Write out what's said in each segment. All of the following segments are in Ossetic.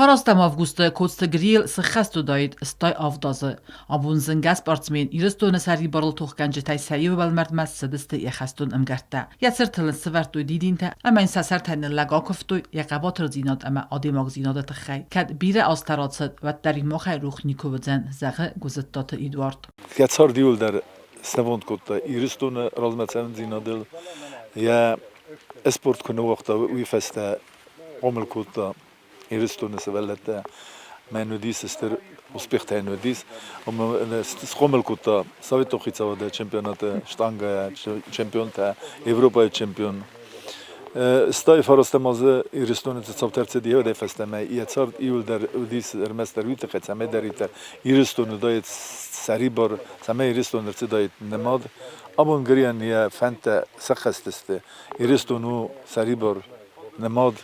9 августы Коцты Грийыл сыххӕст уыдаид 87 азы. Абон зынгӕ спортсмен Ирыстоны сӕрибарыл тохгӕнджытӕй сӕ иуы уӕлмӕрдмӕ ссыдысты йӕ хӕстон ӕмгӕрттӕ. Йӕ цыртыл ын сывӕрдтой дидинтӕ ӕмӕ йын сӕ сӕртӕ ныллӕг акуывтой йӕ хъӕбатырдзинад ӕмӕ адӕймагдзинады тыххӕй. Кӕд бирӕ азтӕ рацыд, уӕддӕр ын махӕй рох никуы уыдзӕн, зӕгъы Гуызыдтаты Эдуард. Йӕ цард иуылдӕр снывонд кодта Ирыстоны размӕцӕуындзинадыл. Йӕ спорт куы ныууагъта, уый фӕстӕ хъомыл кодта Ирыстоны сывӕллӕттӕ. Мӕн уыдис стыр успехтӕ йын уыдис. Схъомыл кодта Советон хицауады чемпионаты штангӕйӕ чемпионтӕ, Европӕйы чемпион. Стӕй фарастам азы Ирыстоны цы цаутӕ ӕрцыди, уӕдӕй фӕстӕмӕ йӕ цард иуылдӕр уыдис ӕрмӕстдӕр уый тыххӕй, цӕмӕйдӕриддӕр Ирыстоны уыдаид сӕрибар, цӕмӕй Ирыстон ӕрцыдаид нымад. Абон Грийӕн йӕ фӕндтӕ сӕххӕст сты. Ирыстон у сӕрибар, нымад.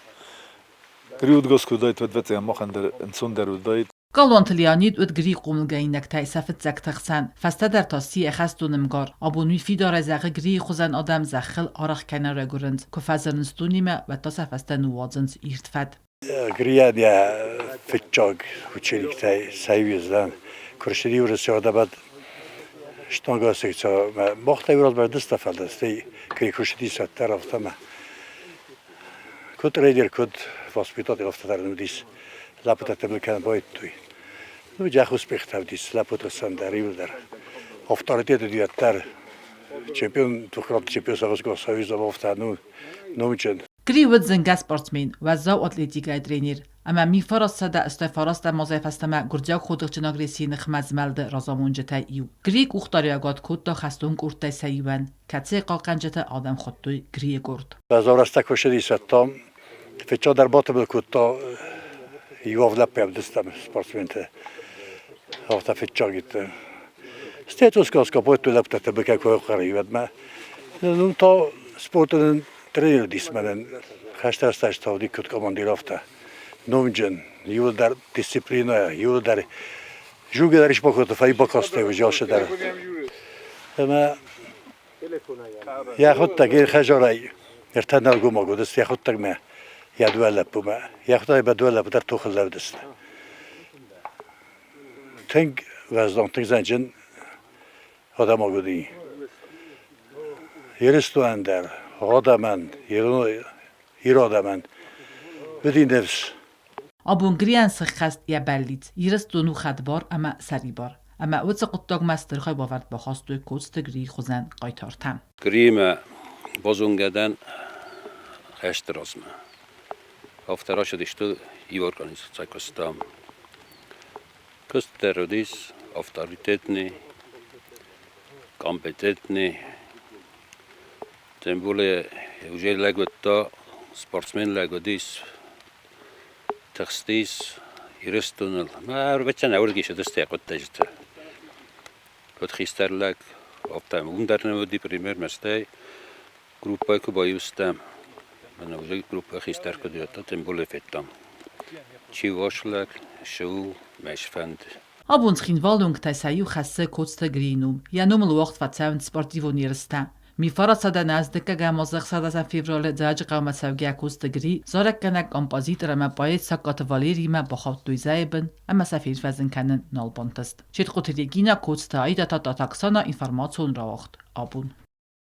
Период куы уыдаид, уӕд ӕвӕццӕгӕн махӕн дӕр ӕнцондӕр уыдаид. Галуанты Леонид уыд Грийы хъомылгӕнинӕгтӕй сӕ фыццӕгты хсӕн, фӕстӕдӕр та сси ахӕстоны мгар. Абон уый фидарӕй зӕгъы Грийы хуызӕн адӕм зӕххыл арӕх кӕй нӕ райгуырынц, куы фӕзӕрынц дунемӕ, уӕд та сӕ фӕстӕ ныууадзынц ирд фӕд. Грийӕн йӕ фыццаг учениктӕй сӕ иу уыдзӕн. Куы рцыди Уырыссӕгъдӕбӕд штангӕсӕгтӕ махтӕ иу размӕ дыстӕ фӕлӕ стӕй кӕй куы рцыди цӕттӕ афтӕмӕ. Куыд тренер, куыд воспитатель, афтӕ дӕр уыдис. Лӕппутӕ тымбыл кӕнын байдыдтой. Ну, джах успехтӕ уыдис лӕппуты хсӕн дӕр, иуылдӕр. Авторитет уыди уӕддӕр. Чемпион, двухкратный чемпион Советского Союза афтӕ, ну, номджын. Гри уыд зынгӕ спортсмен, уӕззау атлетикӕйы тренер ӕмӕ 1989 азӕй фӕстӕмӕ гуырдзиаг хотыхджын агрессийы ныхмӕ змӕлды разамонджытӕй иу. Гри къухдариуӕгад кодта хӕстон къордтӕй сӕ иуӕн, кӕцыйы хъахъхъӕнджытӕ адӕм хуыдтой Грийы къорд. Уӕззау кусы исӕдтам. Фыццагдӕр батыбыл кодта иу лӕппу ӕвдыстам спортсменты. Афтӕ фыццагитты. Стетоскоска пойдтой лӕппутӕ быкӕ кой уӕдмӕ. Ну та спорты тренер уыдис мӕнӕн хӕстӕр стӕй куыд командир афтӕ. Номджын, иуылдӕр дисциплинӕ, иуылдӕр жугӕ дӕр исбакодта, фӕйбакастӕй уыджасы дӕр. Ӕмӕ Йӕхуыдтӕг йе хӕзарӕй ӕртӕ нӕлгоймаг уыдысты йӕхуыдтӕгмӕ йӕ дыууӕ лӕппумӕ. Йӕхуыдтӕгӕй мӕ дыууӕ лӕппу дӕр тохы лӕудысты. Тынг уӕздан, тынг зӕнджын адӕмаг уыди. Ирыстонӕн дӕр, адӕмӕн, ирон адӕмӕн уыди ныфс. Абон Грийӕн сыххӕст йӕ бӕллиц: Ирыстон у хӕдбар ӕмӕ сӕрибар. Ӕмӕ уыцы хъуыддагмӕ стыр хайбавӕрд бахастой Коцты Грийы хуызӕн хъайтартӕ. Гриимӕ базонгӕ дӕн хӕсты размӕ. Афтӕ рацыдысты иу организацийы куыстам. Куыст дӕр уыдис авторитетный, компетентный. Тем более уже лӕг уыдта, спортсмен лӕг уыдис, тыхстис Ирыстоныл. Ӕрвӕццӕн ӕвӕргис уыдысты йӕ хъуыддаджытӕ. Куыд хистӕр лӕг, афтӕ уым дӕр нӕ уыди пример мӕстӕй. Группӕйы куы баиу стӕм, мӕнӕ уже группӕ хистӕр куыд уыдта, тем более федтам. Чи ваш лӕг, шы у, мӕ сфӕнд. Абон Цхинвалы уынгтӕй сӕ иу хӕссы Коцты Грийы ном. Йӕ номыл уагъд фӕцӕуынц спортивон ерыстӕ. Мифарасадӕн ӕз дыккӕгӕм азы 16 февралы Дзӕуджыхъӕумӕ цӕугӕ Коцты Гри, зарӕггӕнӕг, композитор ӕмӕ поэт Сагкаты Валериимӕ бахаудтой зӕйы бын ӕмӕ сӕ фервӕзын кӕнын нал бантыст. Четкъуты Регинӕ, Коцты Аидӕ та Татаксана информацион рауагъд абон.